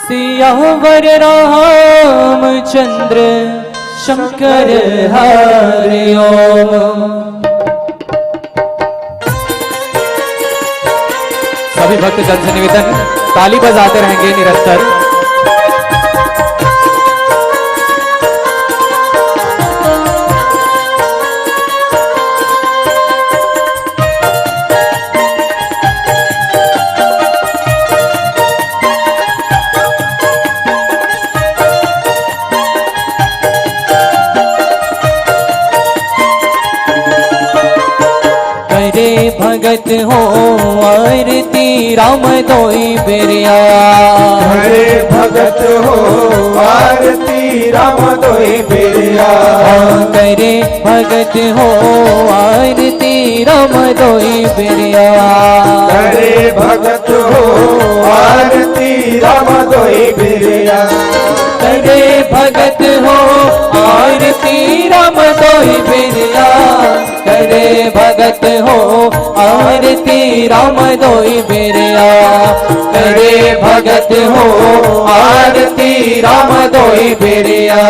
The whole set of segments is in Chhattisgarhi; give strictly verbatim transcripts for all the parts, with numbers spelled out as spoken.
सियावर रामचंद्र शंकर हरि ओम। सभी भक्तजन से निवेदन, ताली बजाते रहेंगे निरंतर। करे भगत हो आरती राम दोई बेरिया। करे भगत हो आरती राम दोई बेरिया। करे भगत हो आरती राम दोई बेरिया। करे भगत हो आरती राम दोई बेरिया। करे भगत हो आरती राम दोई बेरिया। करे भगत हो आरती राम दोई बेरिया। करे भगत हो आरती राम दोई बेरिया।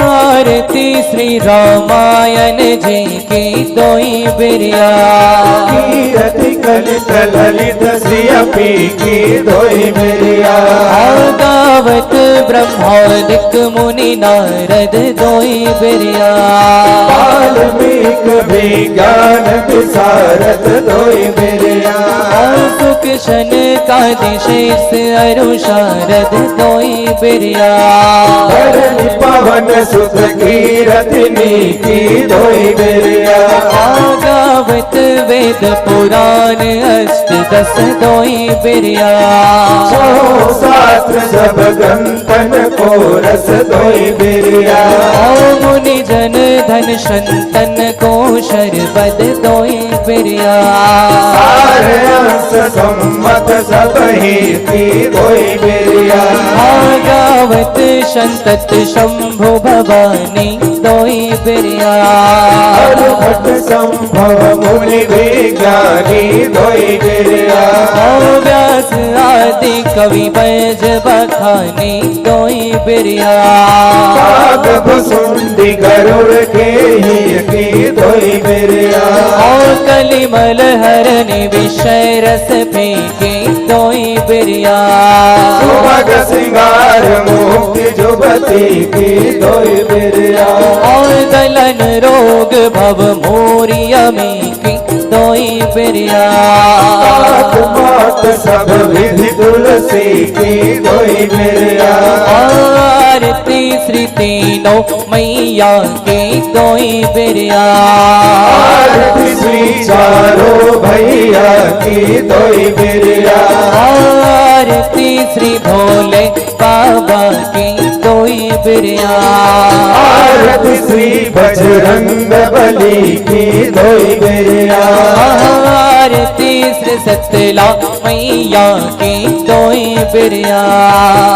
आरती श्री रामायण जी की दोई बेरिया। कीरति कलित ललित सियपी की दोई बेरिया। गावत ब्रह्मादिक मुनि नारद दोई बेरिया। वाल्मीक विज्ञान विशारद दोई बेरिया। सुख सनकादि शेष अरु शारद दोई बेरिया। धरणी पवन सुत कीरति नीकी दोई बेरिया। गावत वेद पुराण अष्ट दस दोई बेरिया। छो शास्त्र सब ग्रंथन को रस दोई बेरिया। मुनि जन धन संतन को शरबद दोई बेरिया। सार अंश सम्मत सब ही की दोई बेरिया। गावत संतत शंभु भवानी दोई बेरिया। अरभट संभव मुनि विज्ञानी दोई बेरिया। व्यास आदि कवि बैज बखानी दोई बेरिया। काग भुसुंडी गरुड़ के ही की दोई बेरिया। कलिमल हरनि विषय रस फीकी दोई बेरिया। सुभग सिंगार मुक्ति जुगति की दोई बेरिया। दलन रोग भव मोरी अमी की दोई बेरिया। पात मात सब विधि तुलसी की दोई बेरिया। आरती श्री तीनों मैया की दोई बेरिया। आरती श्री चारों भैया की दोई बेरिया। आरती श्री भोले बाबा की दोई बेरिया। आरती श्री बजरंग बली की दोई बेरिया। आरती श्री सतला मैया की दोई बेरिया।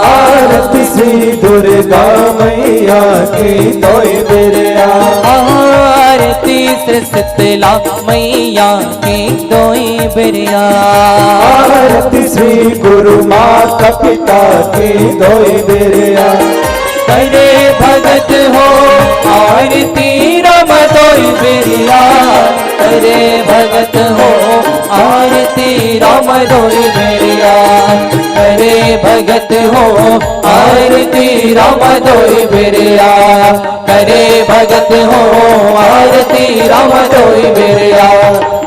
आरती श्री दुर्गा मैया की दोई बेरिया। आरती श्री शीतला मैया की दोई बेरिया। आरती श्री गुरु माता पिता की दोई बेरिया। करे भगत हो आरती राम दोई बेरिया। करे भगत हो आरती राम दोई बेरिया। करे भगत हो आरती राम दोई बेरिया। करे भगत हो आरती राम दोई बेरिया।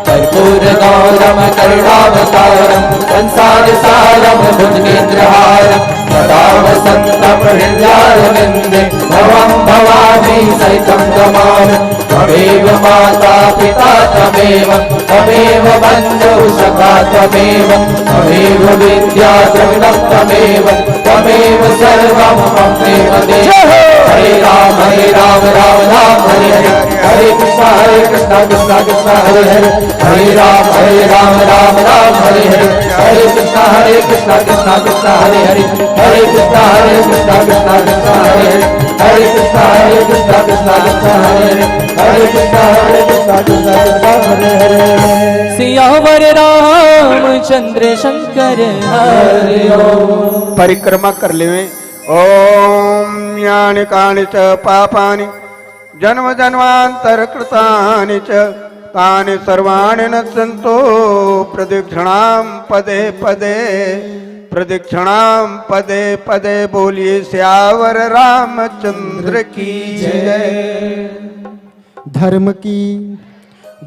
कर्पूर गौरम करुणावतारम संसार सारम भुजगेंद्रहारम। सदा वसंतम हृदयारविंदे भवम भवानी सहितम नमामि। त्वमेव माता पिता त्वमेव, त्वमेव बन्धुः सखा त्वमेव, त्वमेव विद्या द्रविणं त्वमेव, त्वमेव सर्वं ममेव देहि। जय हो। हरे राम हरे राम राम राम हरे हरे, हरे कृष्णा हरे कृष्णा कृष्णा कृष्णा हरे हरे, हरे राम हरे राम राम राम हरे हरे, हरे कृष्णा हरे कृष्णा कृष्णा कृष्णा हरे हरे, हरे कृष्णा हरे कृष्णा कृष्णा कृष्णा हरे हरे, हरे कृष्णा हरे कृष्णा कृष्णा कृष्णा हरे हरे, हरे कृष्णा हरे कृष्णा कृष्णा कृष्णा हरे हरे। सियावर रामचंद्र शंकर हरि ओम। परिक्रमा कर लेवे। ओम यानि कानि च पापानि जन्म जन्मांतर कृतानि च, तानि सर्वाणि नश्यंतु प्रदक्षिणां पदे पदे, प्रदक्षिणां पदे पदे। बोलिए सियावर रामचंद्र की जय। धर्म की,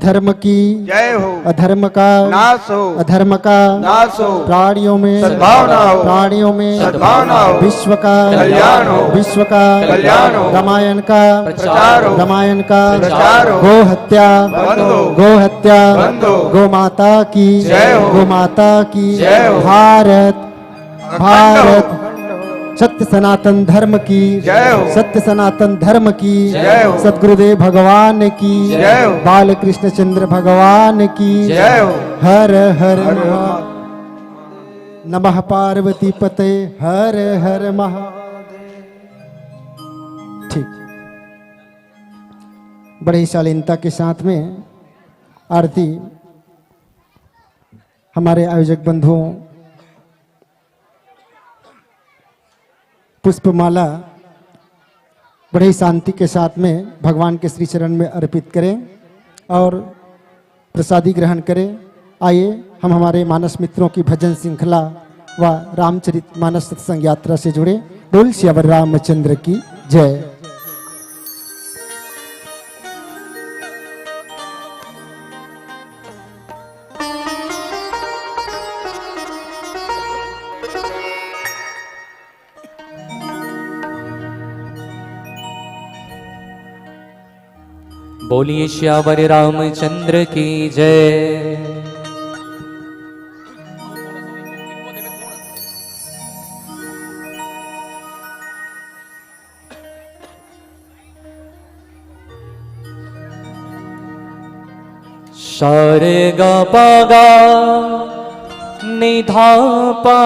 धर्म की, जय हो। अधर्म का, नाश हो। अधर्म का, नाश हो। प्राणियों में, सद्भावना हो। प्राणियों में, सद्भावना हो। विश्व का, कल्याण हो। विश्व का, कल्याण हो। रामायण का, प्रचार हो। रामायण का, प्रचार हो। गो हत्या, बंद हो। गो हत्या, बंद हो। गो माता की, जय हो। गो माता की, जय हो। भारत, अखंड हो। भारत, सत्य सनातन धर्म की, जय हो। सत्य सनातन धर्म की, जय हो। सतगुरुदेव भगवान की, जय हो। बालकृष्ण चंद्र भगवान की, जय हो। हर हर हर महा-, नमः पार्वती पते, हर हर महादेव। ठीक, बड़े ही शालीनता के साथ में आरती हमारे आयोजक बंधुओं, पुष्पमाला बड़े ही शांति के साथ में भगवान के श्री चरण में अर्पित करें और प्रसादी ग्रहण करें। आइए, हम हमारे मानस मित्रों की भजन श्रृंखला व रामचरित मानस सत्संग यात्रा से जुड़े। बोल सियावर रामचंद्र की जय। बोलिए सियावर रामचंद्र की जय। सारे गा पा गा, निधा पा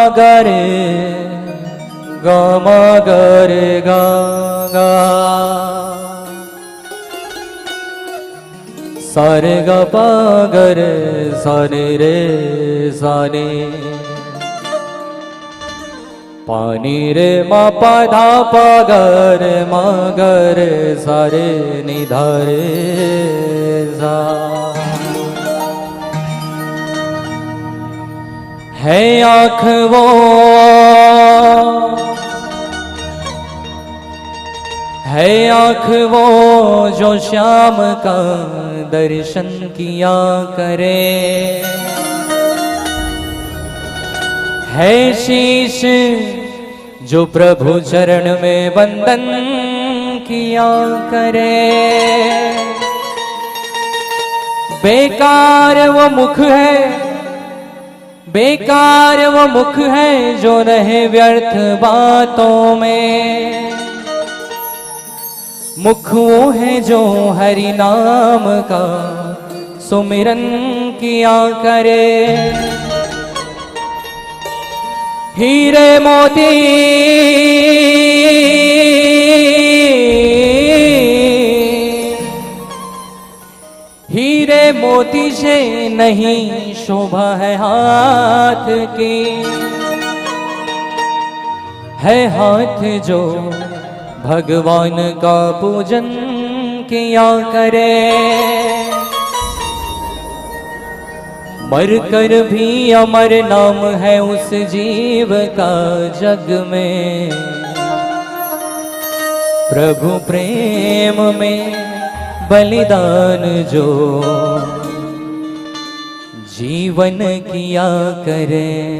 गा रे, गा मा गा रे गा गा। सारे गा पा गा रे, सानी रे सानी। पानी रे मा पा धा पा गा रे मा गा रे सा रे नि धा रे सा। है आँख वो, है आँख वो जो श्याम का दर्शन किया करे, है शीश जो प्रभु चरण में वंदन किया करे। बेकार वो मुख है, बेकार वो मुख है जो रहे व्यर्थ बातों में। मुख वो है जो हरि नाम का सुमिरन किया करे। हीरे मोती, हीरे मोती से नहीं शोभा है हाथ की, है हाथ जो भगवान का पूजन किया करे। मर कर भी अमर नाम है उस जीव का जग में। प्रभु प्रेम में बलिदान जो जीवन किया करे।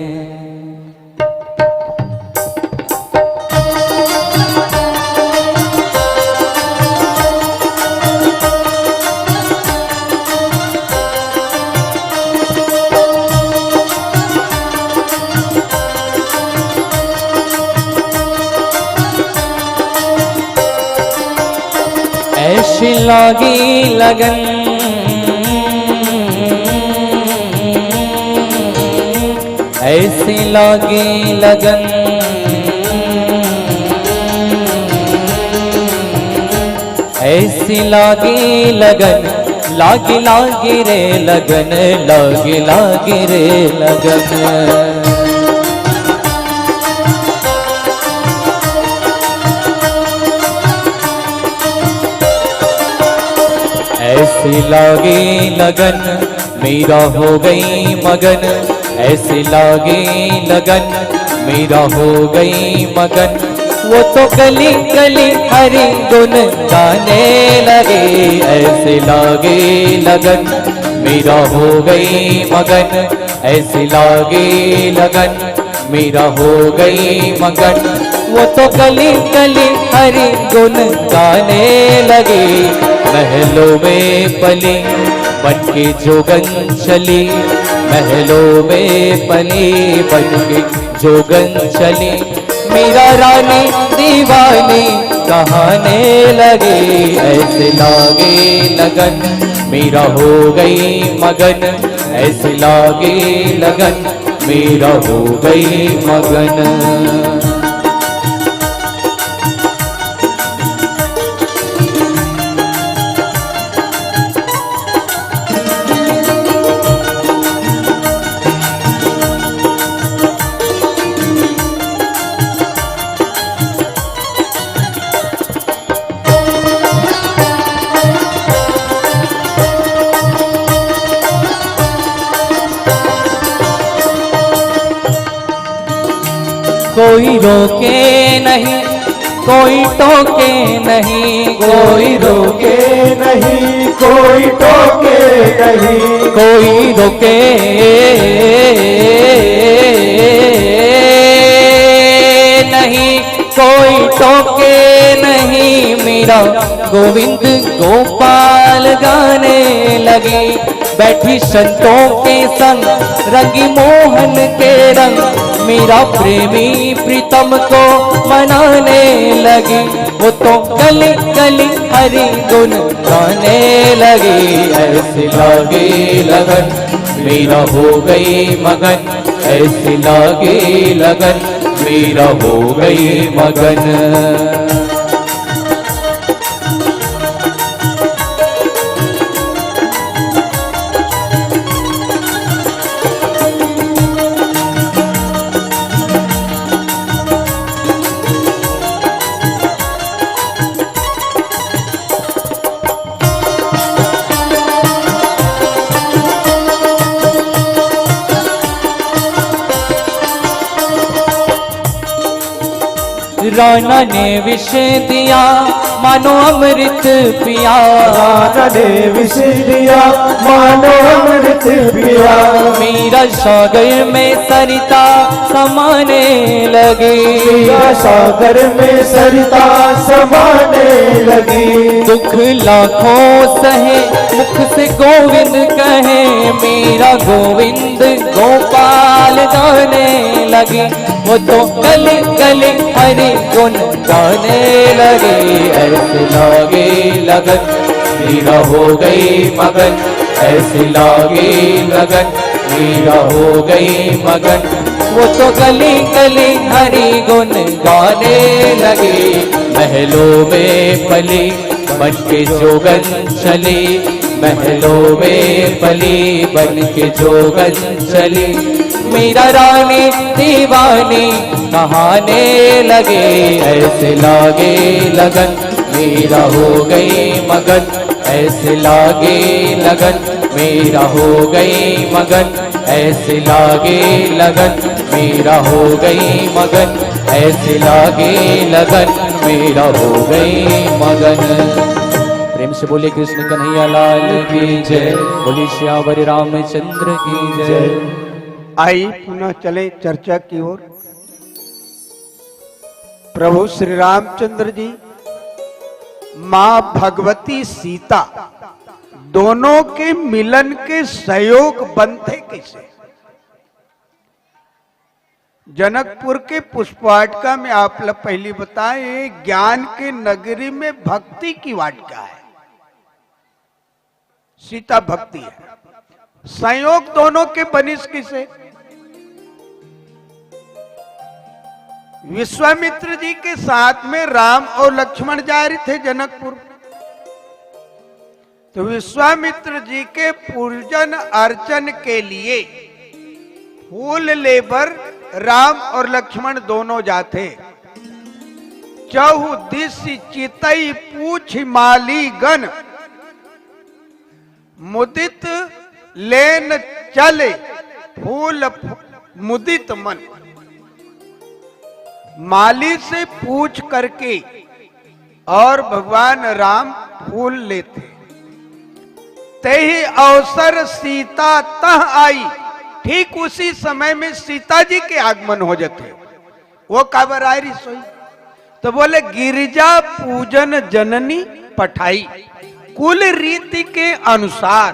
ऐसी लागी लगन, ऐसी लागी लगन, ऐसी लागी लगन, लागी लागी रे लगन, लागी लागी रे लगन। ऐसी लागी लगन, मीरा हो गई मगन। ऐसी लागी लगन, मीरा हो गई मगन। वो तो गली गली हरि गुन गाने लगी। ऐसी लागी लगन, मीरा हो गई मगन। ऐसी लागी लगन, मीरा हो गई मगन। वो तो गली गली हरि गुन गाने लगी। महलों में पली बन के जोगन चली, महलों में पली बन के जोगन चली। मीरा रानी दीवानी कहाने लगी। ऐसी लागी लगन, मीरा हो गई मगन। ऐसी लागी लगन, मीरा हो गई मगन। कोई रोके नहीं, कोई टोके नहीं, कोई रोके नहीं, कोई टोके नहीं। कोई रोके नहीं, कोई टोके नहीं। मीरा गोविंद गोपाल गाने लगी। बैठी संतों के संग, रंगी मोहन के रंग। मीरा प्रेमी प्रीतम को मनाने लगी। वो तो गली गली हरि गुन गाने लगी। ऐसी लागी लगन, मीरा हो गई मगन। ऐसी लागी लगन, मीरा हो गई मगन। राणा ने विष दिया, मानो अमृत पिया। राणा ने विष दिया, मानो अमृत पिया। मीरा सागर में सरिता समाने लगी। मीरा सागर में सरिता समाने लगी। दुख लाखों सहे, मुख से गोविंद कहे। मीरा गोविंद गोपाल गाने लगी। वो तो गली गली हरि गुन गाने लगी। ऐसी लागी लगन, मीरा हो गई मगन। ऐसी लागी लगन, मीरा हो गई मगन। वो तो गली गली हरि गुन गाने लगी। महलों में पली बन के जोगन चली, महलों में पली बन के जोगन चली। मीरा रानी दीवानी कहाने लगी। ऐसी लागी लगन, मीरा हो गई मगन। ऐसी लागी लगन, मीरा हो गई मगन। ऐसी लागी लगन, मीरा हो गई मगन। ऐसी लागी लगन, मीरा हो गई मगन। प्रेम से बोलिए कृष्ण कन्हैया लाल की जय, बोलिए सियावर रामचंद्र की जय। आई पुनः चले चर्चा की ओर। प्रभु श्री रामचंद्र जी, माँ भगवती सीता, दोनों के मिलन के सहयोग बनथे कइसे? जनकपुर के पुष्पवाटिका में आप ला पहिली बताए, ज्ञान के नगरी में भक्ति की वाटिका है। सीता भक्ति है। संयोग दोनों के बनिस किसे? विश्वामित्र जी के साथ में राम और लक्ष्मण जा रहे थे जनकपुर। तो विश्वामित्र जी के पूजन अर्चन के लिए फूल लेबर राम और लक्ष्मण दोनों जाते। चहु दिस चितई पूछ माली गण, मुदित लेन चले फूल मुदित मन। माली से पूछ करके और भगवान राम फूल लेते। तेहि अवसर सीता तह आई। ठीक उसी समय में सीता जी के आगमन हो जाते। वो काबर आए रही सोई? तो बोले, गिरिजा पूजन जननी पठाई। कुल रीति के अनुसार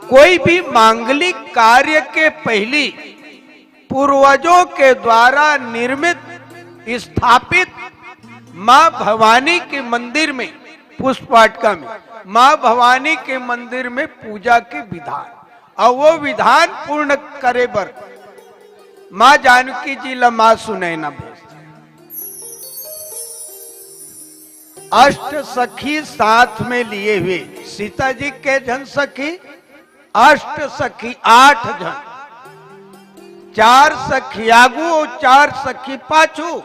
कोई भी मांगलिक कार्य के पहली पूर्वजों के द्वारा निर्मित, स्थापित माँ भवानी के मंदिर में, पुष्पवाटिका में माँ भवानी के मंदिर में पूजा के विधान, और वो विधान पूर्ण करे बर माँ जानकी जी ला माँ सुनैना भेज। अष्ट सखी साथ में लिए हुए। सीता जी के झन सखी? अष्ट सखी, आठ झन, चार सखी आगू और चार सखी पाछू।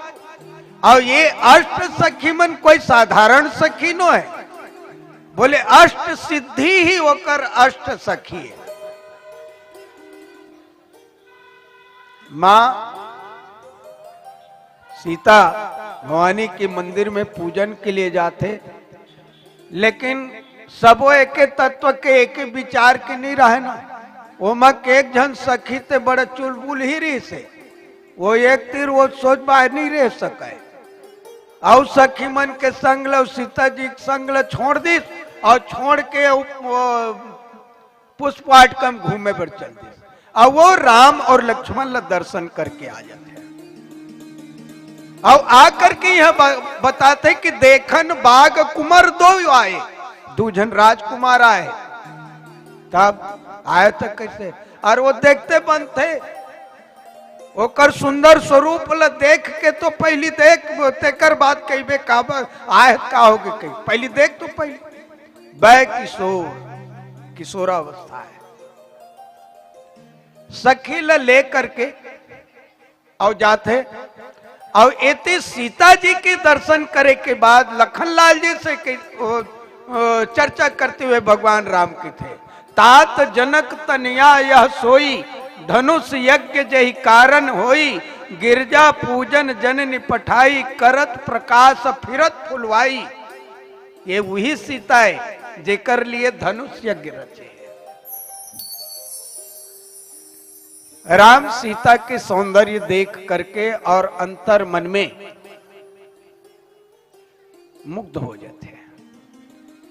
और ये अष्ट सखी मन कोई साधारण सखी नो है। बोले, अष्ट सिद्धि ही ओकर अष्ट सखी है। माँ सीता भवानी के मंदिर में पूजन के लिए जाते, लेकिन सबो एके तत्व के, एके विचार के नहीं रहे ना। ओमा के एक झन सखी ते बड़ा चुलबुल ही रही से, वो एक तीर वो सोच बाहर नहीं रह सके। और सखी मन के संग ल, सीता जी के संग ल छोड़ दिस और छोड़ के वो पुष्पवाटिका में घूमे बर चल दिस। और वो राम और लक्ष्मण ला दर्शन करके आ जाते हैं। और आकर के यह ब-, बताते कि देखन बाग कुमर दो आए, दू झन राजकुमार आए। तब आए तो कैसे? और वो देखते बनते, ओकर सुंदर स्वरूप ला देख के तो पहली देख, तेकर बाद कहिबे काबर आए, का हो गए कहीं, पहली देख तो पहली। बै किशोर, किशोरावस्था है। सखी ला ले करके और जाते, और एते सीता जी के दर्शन करे के बाद लखन लाल जी से के, ओ, ओ, चर्चा करते हुए भगवान राम के थे, तात जनक तनया यह सोई, धनुष यज्ञ जहि कारण होई, गिरजा पूजन जननि पठाई, करत प्रकाश फिरत फुलवाई। ये वही सीता है जेकर लिए धनुष यज्ञ रचे। राम सीता के सौंदर्य देख करके और अंतर मन में मुग्ध हो जाते हैं।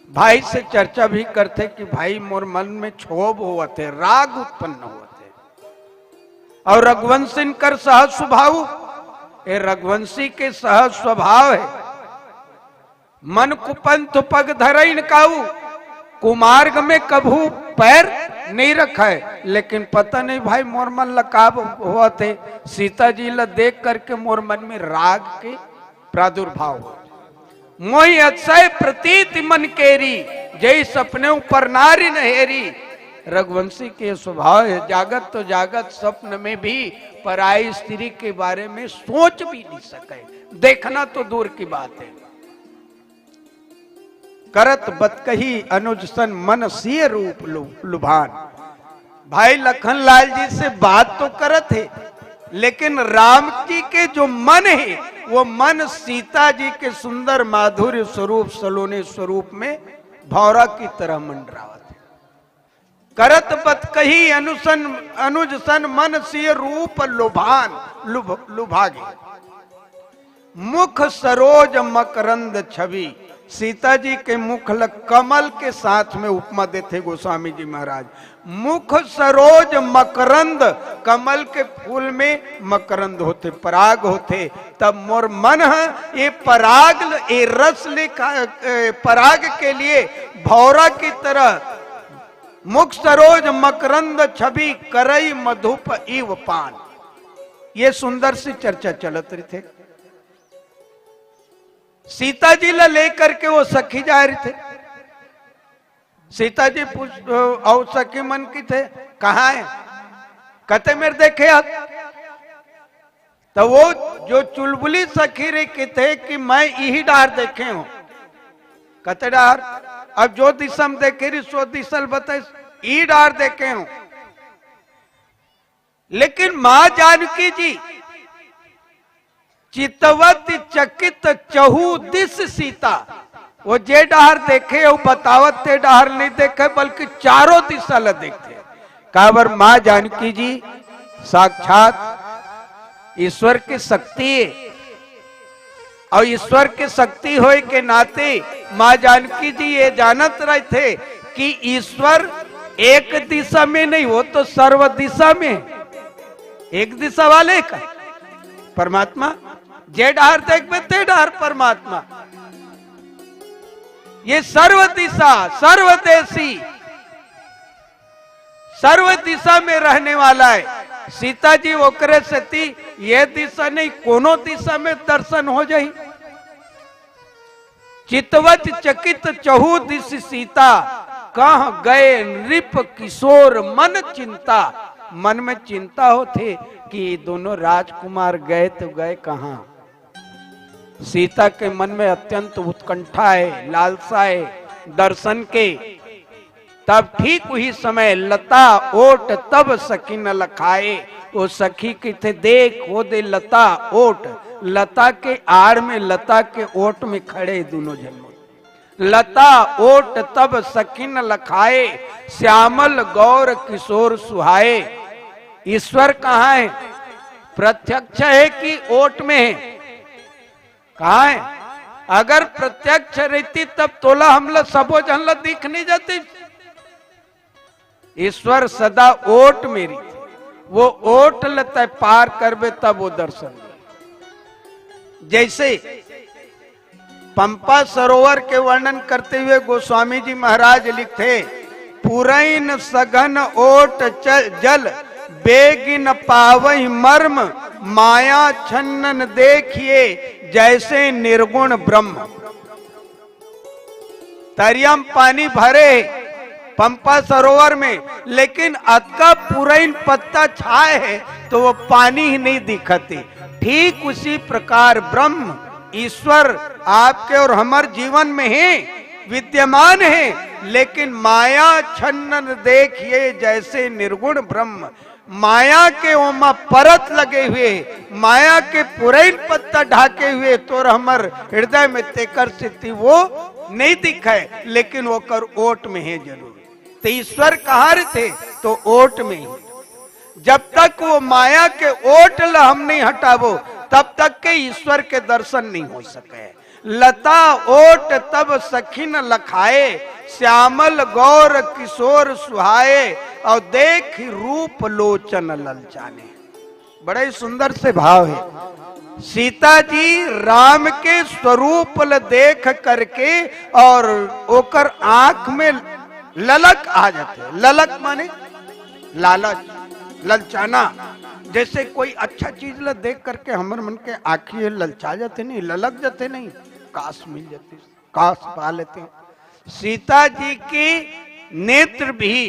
भाई से चर्चा भी करते कि भाई, मोर मन में क्षोभ होवत है, राग उत्पन्न होवत है। और रघुवंशी कर सहज स्वभाव, ये रघुवंशी के सहज स्वभाव है। मन कुपंथ पग धरइन काऊ, कुमार्ग में कभू पैर नहीं रखा है। लेकिन पता नहीं भाई, मोर मन ला का होवत है, सीता जी ला देख करके मोर मन में राग के प्रादुर्भाव हो। मोहि अतिशय प्रतीत मन केरी, जैस अपने ऊपर नारी नहेरी। रघुवंशी के स्वभाव है, जागत तो जागत, स्वप्न में भी पराई स्त्री के बारे में सोच भी नहीं सके, देखना तो दूर की बात है। करत बतकही अनुज सन मन सिय रूप लु-, लुभान। भाई लखन लाल जी से बात तो करत है, लेकिन राम जी के जो मन है, वो मन सीता जी के सुंदर माधुर्य स्वरूप, सलोने स्वरूप में भौरा की तरह मंडरावत है। करत बतकही अनुसन, अनुज सन मन सिय रूप लुभान, लुभ-, लुभागे। मुख सरोज मकरंद छवि। सीता जी के मुख ल कमल के साथ में उपमा देथे गोस्वामी जी महाराज। मुख सरोज मकरंद, कमल के फूल में मकरंद होथे, पराग होथे। तब मोर मन ह ये पराग ल-, ये रस ले का, ए, पराग के लिए भौरा की तरह मुख सरोज मकरंद छवि करई मधुप इव पान। ये सुंदर सी चर्चा चलत रहिथे। सीता जी ला लेकर के वो सखी जाए रहिथे। सीता जी पूछ, अउ सखी मन कथे, "कहाँ हे?" कथे, "मेर देखे हस।" त वो जो चुलबुली सखी रही कथे कि मैं इही डार देखे हंव। कथे डार? अब जो दिशा में देखे रही, सो दिशा ल बताइस, "ई डार देखे हंव।" लेकिन माँ जानकी जी चितवत चकित चहु दिस सीता, वो जे डार देखे, वो बतावत ते डार नहीं देखे, बल्कि चारों दिशा ल देखथे। काबर माँ जानकी जी साक्षात ईश्वर के शक्ति हे। अउ ईश्वर के शक्ति होय के नाते माँ जानकी जी ये जानत रहिथे कि ईश्वर एक दिशा में नहीं, वो तो सर्व दिशा में हे। एक दिशा वाले का परमात्मा, जे डार देखबे ते डार परमात्मा। ये सर्व दिशा, सर्वदेशी, सर्व दिशा में रहने वाला हे। सीता जी ओकरे सेती ये दिशा नहीं, कोनो दिशा में दर्शन हो जाही। चितवत चकित चहु दिस सीता, कह गए नृप किशोर मन चिंता। मन में चिंता होथे कि ये दोनों राजकुमार गए तो गए कहाँ। सीता के मन में अत्यंत उत्कंठा हे, लालसा हे दर्शन के। तब ठीक उही समय लता ओट तब सखी न लखाए। वो सखी कथे, "देख, वो दे लता ओट, लता के आड़ में, लता के ओट में खड़े दोनों झन।" लता ओट तब सखी न लखाए, श्यामल गौर किशोर सुहाए। ईश्वर कहाँ हे? प्रत्यक्ष हे कि ओट में हे? कहाँ हे? अगर प्रत्यक्ष रहितिस तब तोला हमला सबो झन ला दिख नहीं जातिस। ईश्वर सदा ओट में रहिथे, वो ओट ल तय पार करबे तब वो दर्शन दे। जैसे पंपा सरोवर के वर्णन करते हुए गोस्वामी जी महाराज लिखथे, "पुरैन सघन ओट च-, जल बेगिन पावहि मर्म, माया छन्नन देखिए जैसे निर्गुण ब्रह्म।" तरिया म पानी भरे हे पंपा सरोवर में, लेकिन अतका पुरैन पत्ता छाए हे तो वो पानी ही नहीं दिखत हे। ठीक उसी प्रकार ब्रह्म ईश्वर आपके और हमर जीवन में हे, विद्यमान हे, लेकिन माया छन्नन देखिए जैसे निर्गुण ब्रह्म। माया के ओमा परत लगे हुए, माया के पुरैन पत्ता ढाके हुए तोर हमर हृदय में, तेकर सेती वो नहीं दिखे, लेकिन ओकर ओट में हे जरूर। तो ईश्वर कहाँ रहिथे? तो ओट में ही। जब तक वो माया के ओट ल हम नहीं हटाबो, तब तक के ईश्वर के दर्शन नहीं हो सके। लता ओट तब सखिन लखाए, श्यामल गौर किशोर सुहाए, और देख रूप लोचन ललचाने। बड़ा ही सुंदर से भाव है। सीता जी राम के स्वरूप ल देख करके और ओकर आंख में ललक आ जाथे। ललक माने लालच, ललचाना। जैसे कोई अच्छा चीज ल देख करके हमर मन के आँखी ललचा जाथे नहीं, ललक जाथे नहीं, काश मिल जाथे, काश पा लेते। सीता जी के नेत्र भी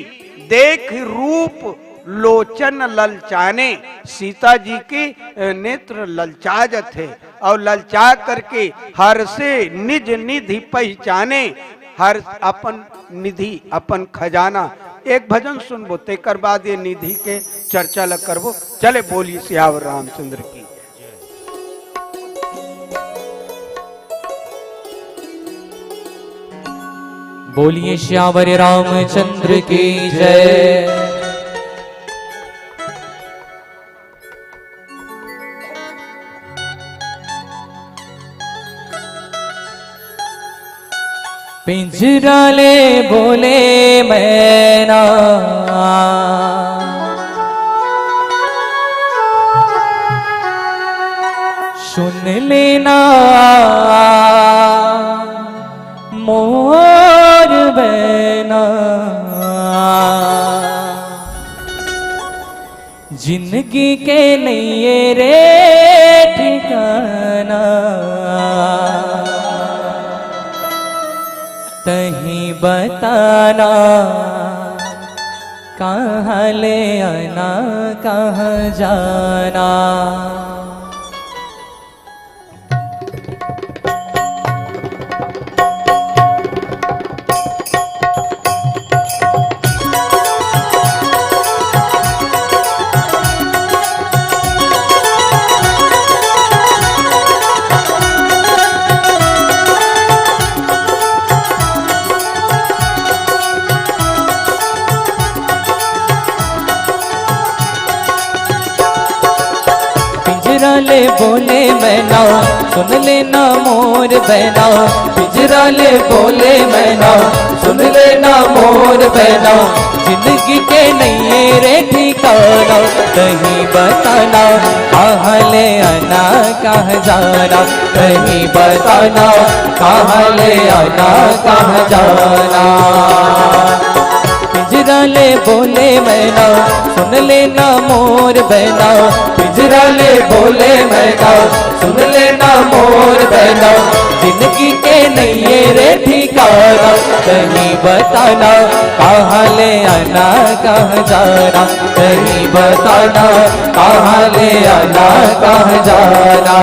देख रूप लोचन ललचाने, सीता जी के, अ, नेत्र ललचा जाथे और ललचा करके हर से निज निधि पहचाने, हर अपन निधि, अपन खजाना। एक भजन सुनबो, तेकर बाद ये निधि के चर्चा ल करबो। चले, बोलिए सियावर रामचंद्र की। बोलिए सियावर रामचंद्र की जय। पिंजरा ले बोले मैना, सुन लेना मोर बैना। जिंदगी के नइये रे ठिकाना, तहीं बताना, कहाँ ले आना, कहाँ जाना। पिंजरा ले बोले मैना, सुन लेना मोर बैना। पिंजरा ले बोले मैना, सुन लेना मोर बैना। जिंदगी के नइये रे ठिकाना, तहीं बताना, कहाँ ले आना, कहाँ जाना। तहीं बताना, कहाँ ले आना, कहाँ जाना। पिंजरा ले बोले मैना, सुन लेना मोर बैना। पिंजरा ले बोले मैना, सुन लेना मोर बैना। जिंदगी के नइये रे ठिकाना, तहीं बताना, कहाँ ले आना, कहाँ जाना। तहीं बताना, कहाँ ले आना, कहाँ जाना।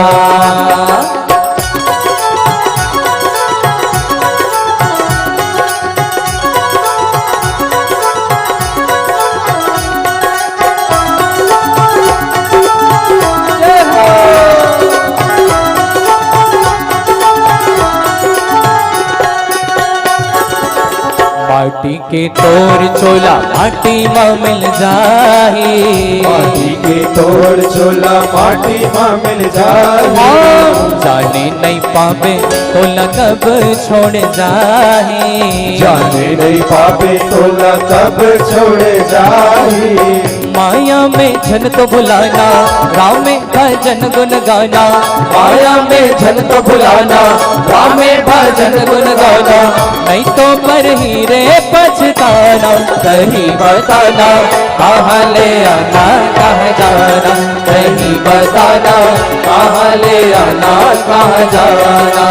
माटी के तोर चोला माटी म मिल जाही। माटी के तोर चोला माटी म मिल जाही। हाँ, जाने नइ पाबे तोला कब छोड़ जाही। जाने नइ पाबे तोला कब छोड़ जाही। माया में झन तो भुलाना, राम में भजन गुन गाना। माया में झन तो भुलाना, राम में भजन गुन गाना। नइ तो परही रे पछताना, तहीं बताना, कहाँ ले आना, कहाँ जाना। तहीं बताना, कहाँ ले आना, कहाँ जाना।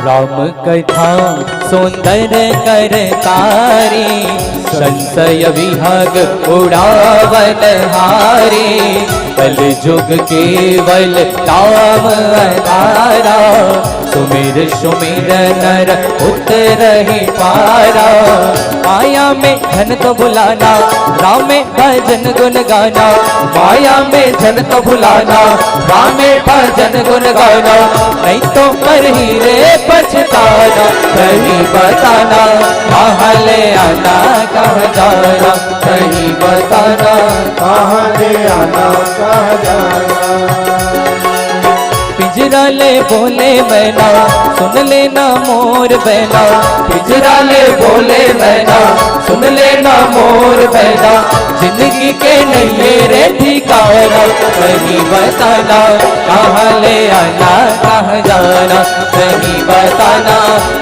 राम कथा सुंदर करतारी, संशय विहग उड़ावन हारी। कल युग केवल राम अधारा, सुमिर सुमिर नर उतरहि पारा। माया में झन तो भुलाना, राम में भजन गुन गाना। माया में झन तो भुलाना, राम में भजन गुन गाना। नइ तो परही रे पछताना, तहीं बताना, कहाँ ले आना, कहाँ जाना। तहीं बताना, कहाँ ले आना, कहाँ जाना। पिंजरा ले बोले मैना, सुन लेना मोर बैना। पिंजरा ले बोले मैना, सुन लेना मोर बैना। जिंदगी के नइये रे ठिकाना, तहीं बताना, कहाँ ले आना, कहाँ जाना। तहीं बताना,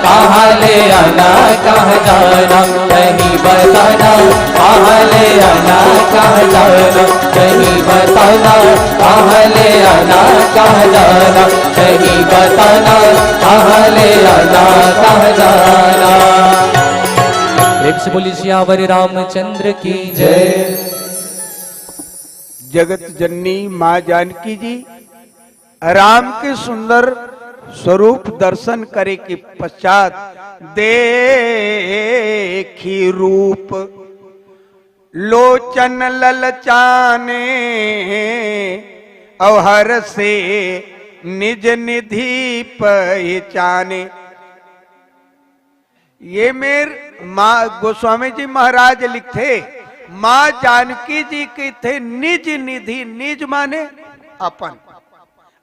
कहाँ ले आना, कहाँ जाना। तहीं बताना, कहाँ ले आना, कहाँ जाना। तहीं बताना, कहाँ ले आना, कहाँ जाना। तहीं बताना, कहाँ ले आना, कहाँ जाना। प्रेम से बोलिए सियावर रामचंद्र की जय। जगत जननी माँ जानकी जी राम के सुंदर स्वरूप दर्शन करे के पश्चात, देखि रूप लोचन ललचाने, अउ हरषे निज निधि पहिचाने। ये मेर माँ गोस्वामी जी महाराज लिखथे, माँ जानकी जी कहिथे निज निधि, निज माने अपन,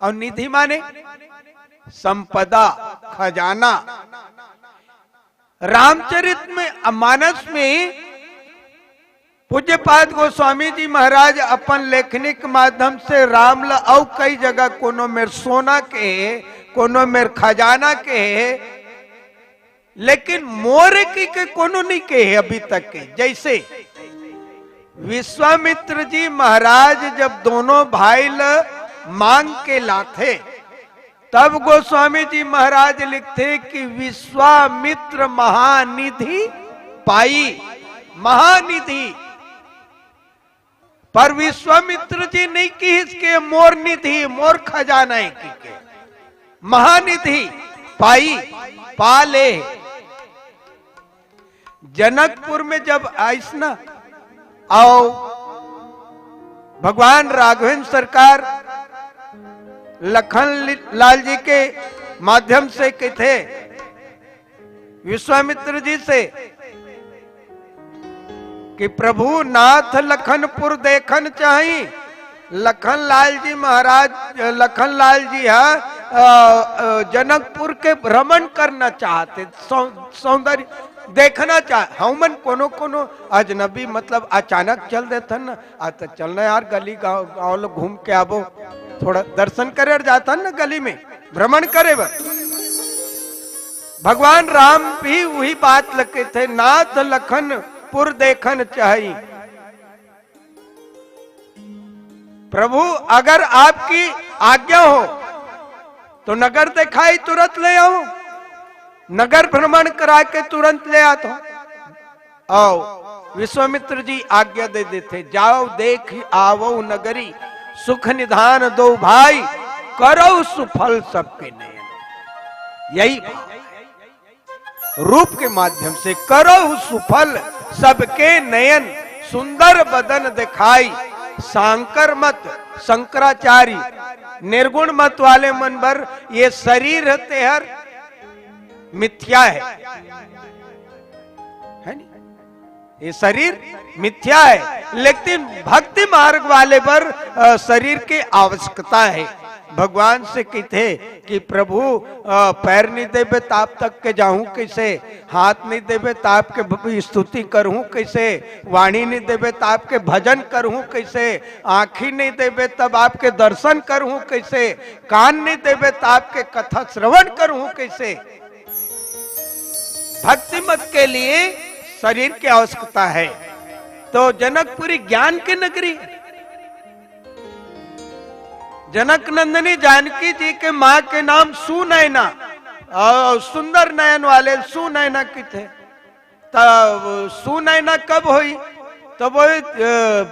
अउ निधि माने संपदा, खजाना। रामचरित में, मानस में पूज्यपाद गोस्वामी जी महाराज अपन लेखनी के माध्यम से राम ल अउ कई जगह, कोनो मेर सोना के, कोनो मेर खजाना के, लेकिन मोर कहिके कोनो नहीं कहे अभी तक के। जैसे विश्वामित्र जी महाराज जब दोनों भाई ल मांग के लाथे, तब गोस्वामी जी महाराज लिखथे कि विश्वामित्र महानिधि पाई, महानिधि। पर विश्वामित्र जी नहीं किहिस के मोर निधि, मोर खजाना हे कहिके। महानिधि पाई, पा ले। जनकपुर में जब आइस ना, अउ भगवान राघवेंद्र सरकार लखन लि-, लाल जी के माध्यम से कथे विश्वामित्र जी से कि प्रभु नाथ लखनपुर देखन चाही। लखन लाल जी महाराज, लखन लाल जी ह, अ, अ, जनकपुर के भ्रमण करना चाहते, सौ-, सौंदर्य देखना चाह-, हमन कोनो कोनो अजनबी, मतलब, अचानक चल देथन ना, आ त चलना यार, गली गांव, गांव ल घूम के आबो, थोड़ा दर्शन करे जाथन ना गली में, भ्रमण करे बर। भगवान राम भी वही बात ल कथे, नाथ लखनपुर देखन चाही। प्रभु, अगर आपकी आज्ञा हो तो नगर दिखाई तुरंत ले आऊं, नगर भ्रमण करा के तुरंत ले आता हूं। अउ विश्वामित्र जी आज्ञा दे देथे, जाओ देख आवो नगरी, सुख निधान दो भाई, करो सुफल सबके नयन। यही भाव है। रूप के माध्यम से करो सुफल सबके नयन, सुंदर बदन दिखाई, सांकर मत शंकराचार्य, निर्गुण मत वाले मन बर ये शरीर ह तेहर मिथ्या है, है नी? ये शरीर मिथ्या है, लेकिन भक्ति मार्ग वाले बर, अ, शरीर के आवश्यकता है। भगवान से कथे कि प्रभु, अ, पैर नहीं देबे ताब तक के जाहूं कैसे, हाथ नहीं देबे ताब के भ-, स्तुति करहूं कैसे, वाणी नहीं देबे ताब के भजन करहूं कैसे, आंखी नहीं देबे तब आपके दर्शन करहूं कैसे, कान नहीं देबे ताब के कथा श्रवण करहूं कैसे। भक्ति मत के लिए शरीर की आवश्यकता है। तो जनकपुरी ज्ञान की नगरी, जनक नंदिनी जानकी जी के माँ के नाम सुनैना, और सुंदर नयन वाले सुनैना कथे। तब सुनैना कब होई? तब वो, अ,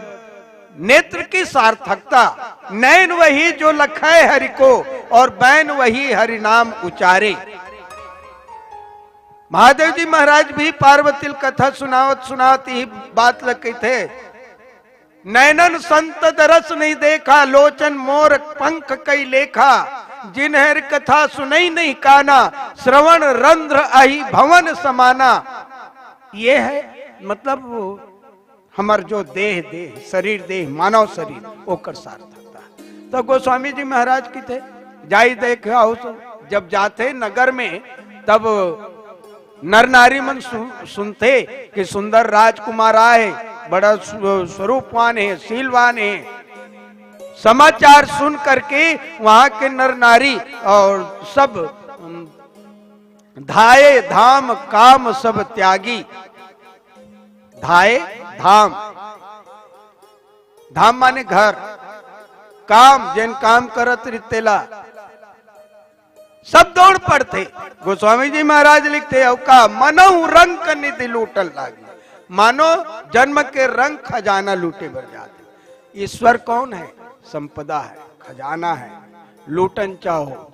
नेत्र की सार्थकता, नैन वही जो लखै हरि को और बैन वही हरि नाम उचारे। महादेव जी महाराज भी पार्वती ल कथा सुनावत सुनावत यही बात ल कथे, नैनन संत दरस नहीं देखा, लोचन मोर पंख कई लेखा, जिनहर कथा सुनई नहीं काना, श्रवण रंध्र अहि भवन समाना। ये है, मतलब, वो हमर जो देह, देह, शरीर देह, मानव शरीर, ओकर सार्थकता। तो गोस्वामी जी महाराज कथे, जाई देख आओ सो। जब जाथे नगर में, तब नर नारी मन सु-, सुनथे कि सुंदर राजकुमार आए, बड़ा सु-, स्वरूपवान है, शीलवान है। समाचार सुन करके वहां के नर नारी और सब, उम, धाए धाम काम सब त्यागी। धाए धाम, धाम माने घर, काम, जेन काम करत रहिथे तेला, सब दौड़ पड़थे। गोस्वामी जी महाराज लिखथे, "अउ का मनहु रंक निधि लूटन लागी।" मानो जन्म के रंक खजाना लूटे बर जाथे। ईश्वर कौन है? संपदा है, खजाना है, लूटन चाहो।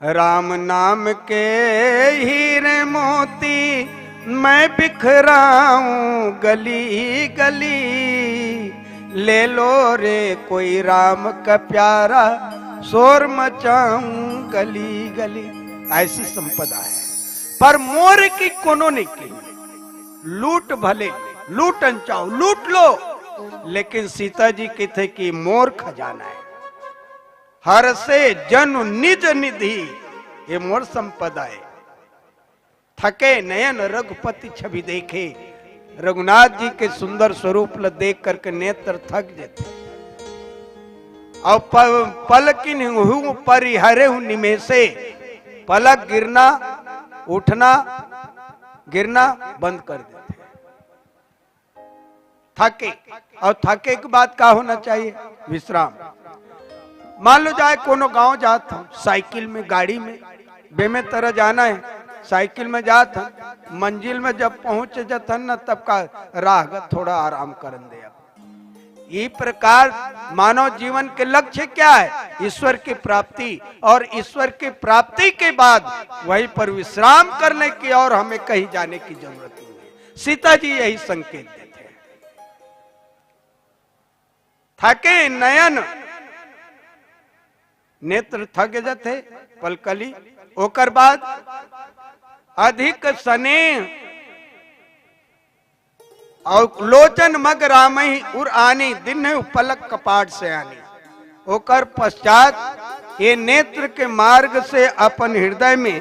राम नाम के हीरे मोती मैं बिखराऊं गली गली, ले लो रे कोई राम का प्यारा, शोर मचाऊं गली गली। ऐसी संपदा है, पर मोर की कोनो नहीं की। लूट भले, लूटन चाहो, लूट लो, लेकिन सीता जी कथे कि मोर खजाना है। हर से जनु निज निधि, ये मोर संपदा है। थके नयन रघुपति छवि देखे। रघुनाथ जी के सुंदर स्वरूप ल देख करके नेत्र थक जाथे। अउ प-, पलकिन हूँ परिहरे हूँ निमेषे, पलक गिरना, उठना, गिरना बंद कर देथे। थके, अउ थके के बाद का होना चाहिए? विश्राम। मान लो जाए कोनो गांव जात हन, साइकिल में, गाड़ी में, बेमेतरा जाना हे, साइकिल में जात हन, मंजिल में जब पहुंच जात हन न, तब का राहगत थोड़ा आराम करन दे। अब ई प्रकार मानव जीवन के लक्ष्य क्या है? ईश्वर की प्राप्ति, और ईश्वर की प्राप्ति के बाद वहीं पर विश्राम करने की और हमें कहीं जाने की जरूरत नहीं है। सीता जी यही संकेत देते हैं। थके नयन, नेत्र थक जाथे, पलकली, ओकर बाद अधिक स्नेह अउ लोचन मग रामहि उर आनी, दीन्हु पलक कपाट सयानी। ओकर पश्चात ये नेत्र के मार्ग से अपन हृदय में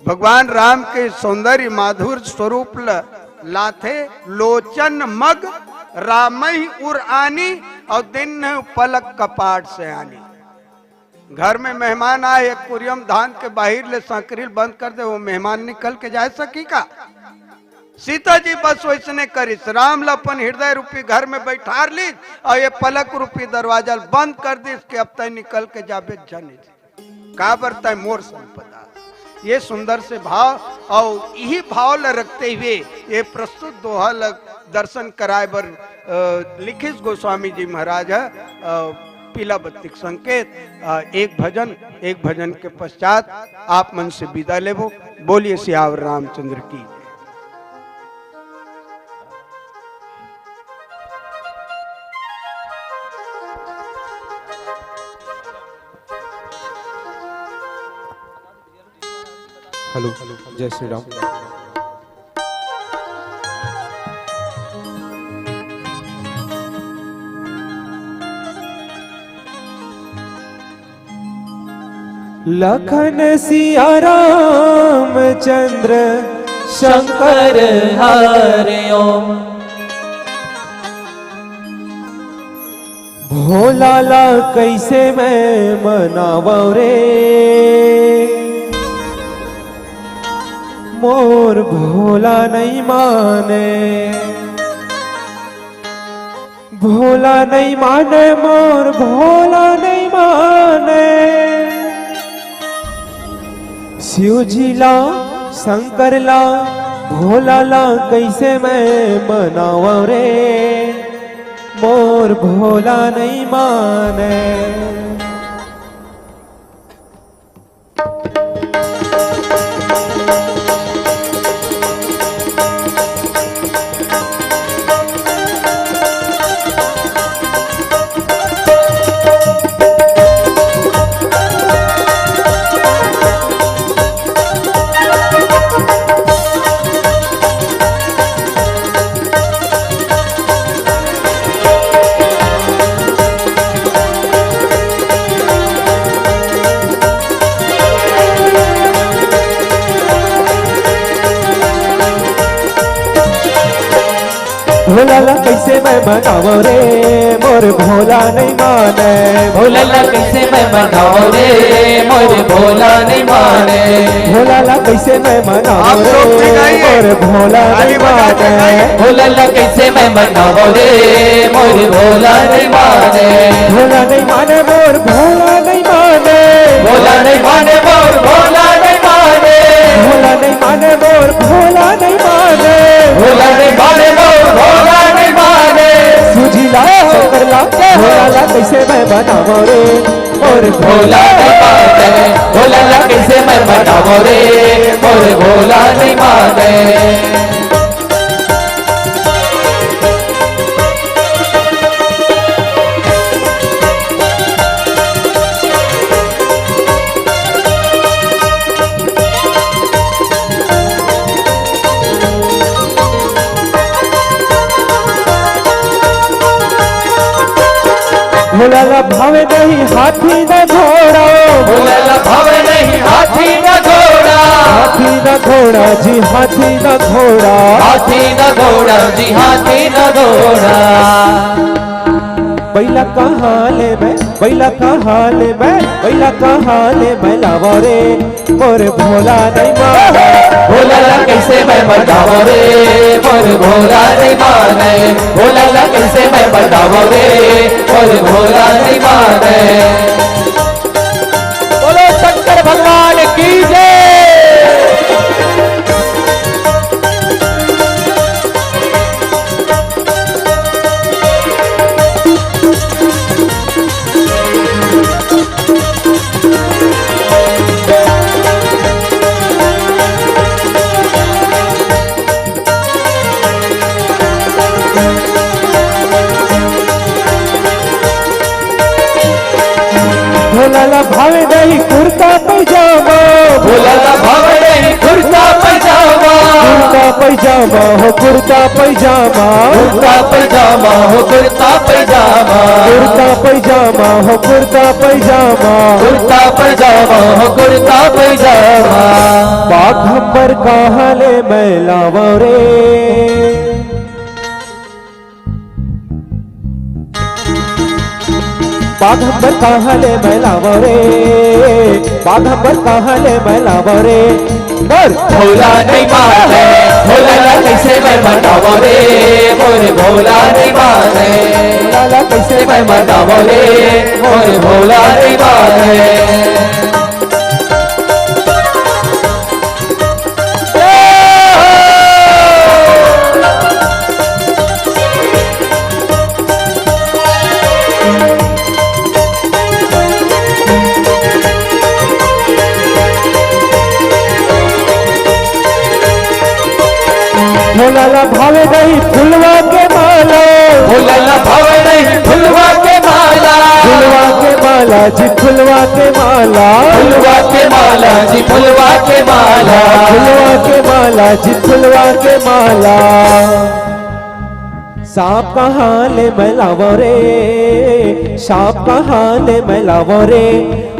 भगवान राम के सौंदर्य माधुर स्वरूप ल लाथे। लोचन मग रामहि उर आनी, अउ दीन्हु पलक कपाट सयानी। घर में मेहमान आए, एक कुरियम धान के बाहिर ले सांकरी ल बंद कर दे, वो मेहमान निकल के जा सकी का? सीता जी बस वैसने करिस, राम ल अपन हृदय रूपी घर में बैठार लीस अउ ये पलक रूपी दरवाजा ल बंद कर दीस कि अब तय निकल के जाबे झन। काबर तय मोर संपदा। ये सुंदर से भाव, अउ यही भाव ल रखते हुए ये प्रस्तुत दोहा ल दर्शन कराए बर, अ, लिखिस गोस्वामी जी महाराज ह, अ, पीला बत्ती के संकेत, अ, एक भजन, एक भजन के पश्चात आप मन से विदा लेबो। बोलिए सियावर रामचंद्र की। हेलो, जय श्री राम। लखन सिया रामचंद्र शंकर हरि ओम। भोला ला कइसे मैं मनावं रे, मोर भोला नइ माने। भोला नइ माने, मोर भोला नइ माने। शिव जी ला, शंकर ला, भोला ला कइसे मैं मनावं रे, मोर भोला नइ माने। भोला ला कइसे मैं मनावं रे, मोर भोला नइ माने। भोला ला कइसे मैं मनावं रे, मोर भोला नइ माने। भोला ला कइसे मैं मनावं आप लोग भी रे, गाइए। मोर भोला ताली नइ बजा के माने। गाइए। भोला ला कइसे मैं मनावं रे, मोर भोला नइ माने। भोला नइ माने, मोर भोला नइ माने। भोला नइ माने, मोर भोला नइ माने। भोला नइ माने, मोर भोला नइ माने। भोला नइ माने, मोर भोला नइ माने। शिव जी ला, शंकर ला, भोला ला कइसे मैं मनावं रे, मोर भोला नइ माने। भोला ला कइसे मैं मनावं रे, मोर भोला नइ माने। भोला ला भावे नहीं हाथी न घोड़ा। भोला ला भावे नहीं हाथी न घोड़ा। हाथी न घोड़ा जी, हाथी न घोड़ा। हाथी न घोड़ा जी, हाथी न घोड़ा। बैला कहाँ ले मैं, बैला कहाँ ले मैं, बैला कहाँ ले मैं लावा रे, मोर भोला नहीं माने। भोला ला कैसे मैं बतावा रे, मोर भोला नहीं माने। भोला ला कैसे मैं बतावा रे, मोर भोला नहीं माने। बोलो शंकर भगवान की जय। भोला ला भावे नहीं कुर्ता पैजामा। भोला ला भावे नहीं कुर्ता पैजामा। कुर्ता पैजामा हो, कुर्ता पैजामा। कुर्ता पैजामा हो, कुर्ता पैजामा। कुर्ता पैजामा हो, कुर्ता पैजामा। कुर्ता पैजामा हो, कुर्ता पैजामा। बाघ अंबर कहाँ ले मैं लावा रे। बाघ अंबर कहाँ ले मैं लावा रे, बाघ अंबर कहाँ ले मैं लावा रे। मोर भोला नहीं माने, भोला ला कैसे मैं मनावा रे, मोर भोला नहीं माने। भोला ला कैसे मैं मनावा रे, मोर भोला नहीं माने। भोला ला भावे नहीं फुलवा के माला। भोला ला भावे नहीं फुलवा के माला। फुलवा के माला जी, फुलवा के माला। फुलवा के माला जी, फुलवा के माला। फुलवा के माला जी, फुलवा के माला। सांप कहाँ ले मैं लावा रे, सांप कहाँ ले मैं लावा रे।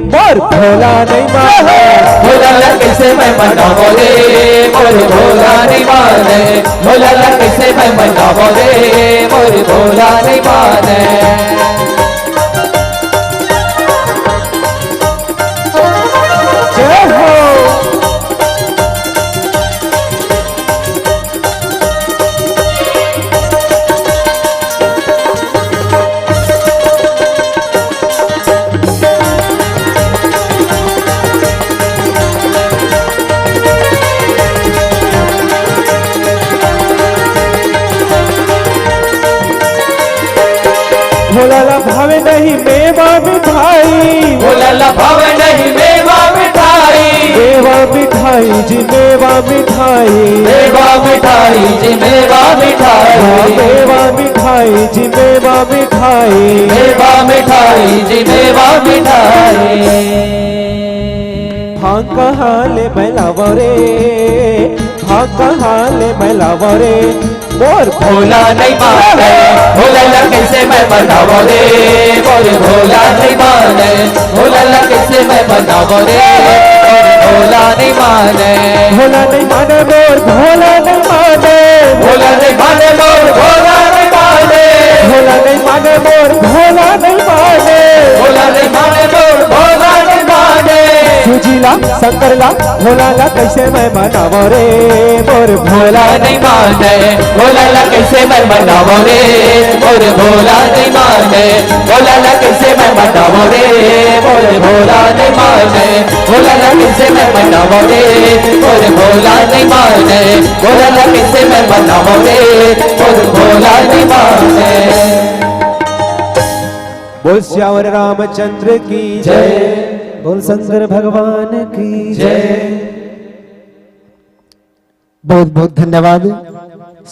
मोर भोला नहीं माने। भोला ला कैसे मैं मनावा रे, मोर भोला नहीं माने। भोला ला कैसे मैं मनावा रे, मोर भोला नहीं माने। जय हो। भोला ला भावे नहीं मेवा मिठाई। भोला ला भावे नहीं मेवा मिठाई। मेवा मिठाई जी, मेवा मिठाई। मेवा मिठाई जी, मेवा मिठाई। हाँ, मेवा मिठाई जी, मेवा मिठाई। मेवा मिठाई जी, मेवा मिठाई। भांग कहाँ ले मैं लावा रे, भांग कहाँ ले मैं लावा रे। मोर भोला नहीं माने, भोला ला कैसे मैं मनावा रे। मोर भोला नहीं माने, भोला ला कैसे मैं मनावा रे। मोर भोला नहीं माने। भोला नहीं माने, मोर भोला नहीं माने। भोला नहीं माने, मोर भोला नहीं माने। भोला नहीं माने, मोर भोला नहीं माने। भोला नहीं माने, मोर भोला नहीं माने। सुजीला शंकर ला भोला ला कैसे मैं मनावा रे, मोर भोला नहीं माने। भोला ला कैसे मैं मनावा रे, मोर भोला नहीं माने। भोला ला कैसे मैं मनावा रे, मोर भोला नहीं माने। भोला ला कैसे मैं मनावा रे, मोर भोला नहीं माने। भोला ला कैसे मैं मनावा रे, मोर भोला नहीं माने। बोल सियावर रामचंद्र की जय। बोल शंकर भगवान की जय। बहुत बहुत धन्यवाद।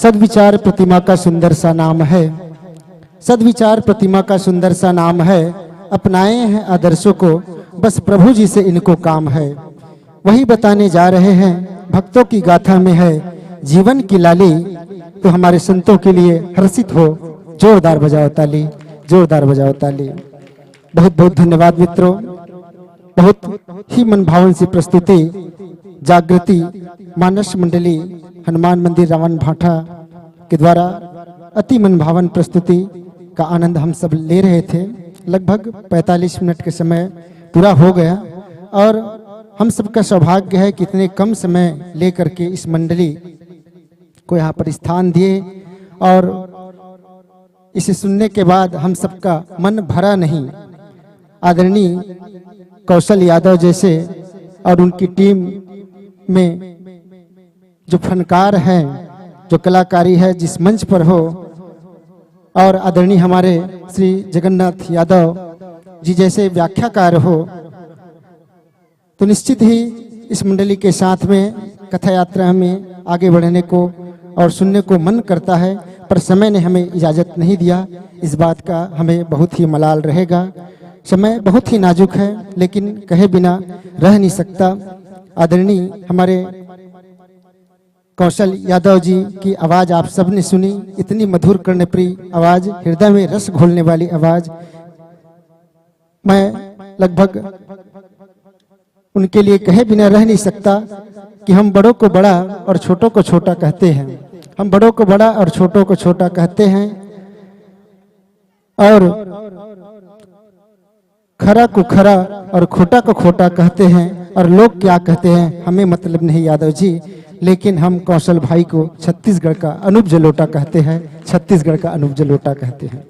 सद्विचार प्रतिमा का सुंदर सा नाम है, सद्विचार प्रतिमा का सुंदर सा नाम है। अपनाए हैं आदर्शों को, बस प्रभु जी से इनको काम है। वही बताने जा रहे हैं, भक्तों की गाथा में है जीवन की लाली। तो हमारे संतों के लिए हर्षित हो, जोरदार बजाओ ताली, जोरदार बजाओ ताली। बहुत बहुत धन्यवाद मित्रों। बहुत ही मनभावन सी प्रस्तुति जागृति मानस मंडली हनुमान मंदिर रावण भाटा के द्वारा अति मनभावन प्रस्तुति का आनंद हम सब ले रहे थे। लगभग पैंतालीस मिनट के समय पूरा हो गया और हम सबका सौभाग्य है कि इतने कम समय लेकर के इस मंडली को यहाँ पर स्थान दिए और इसे सुनने के बाद हम सबका मन भरा नहीं। आदरणीय कौशल यादव जैसे और उनकी टीम में जो फनकार हैं, जो कलाकारी है, जिस मंच पर हो, और आदरणीय हमारे श्री जगन्नाथ यादव जी जैसे व्याख्याकार हो, तो निश्चित ही इस मंडली के साथ में कथा यात्रा में आगे बढ़ने को और सुनने को मन करता है, पर समय ने हमें इजाज़त नहीं दिया। इस बात का हमें बहुत ही मलाल रहेगा। समय बहुत ही नाजुक है, लेकिन कहे बिना रह नहीं सकता। आदरणीय हमारे कौशल यादव जी की आवाज़ आप सबने सुनी, इतनी मधुर कर्णप्रिय आवाज़, हृदय में रस घोलने वाली आवाज़। मैं लगभग उनके लिए कहे बिना रह नहीं सकता कि हम बड़ों को बड़ा और छोटों को छोटा कहते हैं, हम बड़ों को बड़ा और छोटों को छोटा कहते हैं, और खरा को खरा और खोटा को खोटा कहते हैं, और लोग क्या कहते हैं हमें मतलब नहीं यादव जी, लेकिन हम कौशल भाई को छत्तीसगढ़ का अनूप जलोटा कहते हैं, छत्तीसगढ़ का अनूप जलोटा कहते हैं।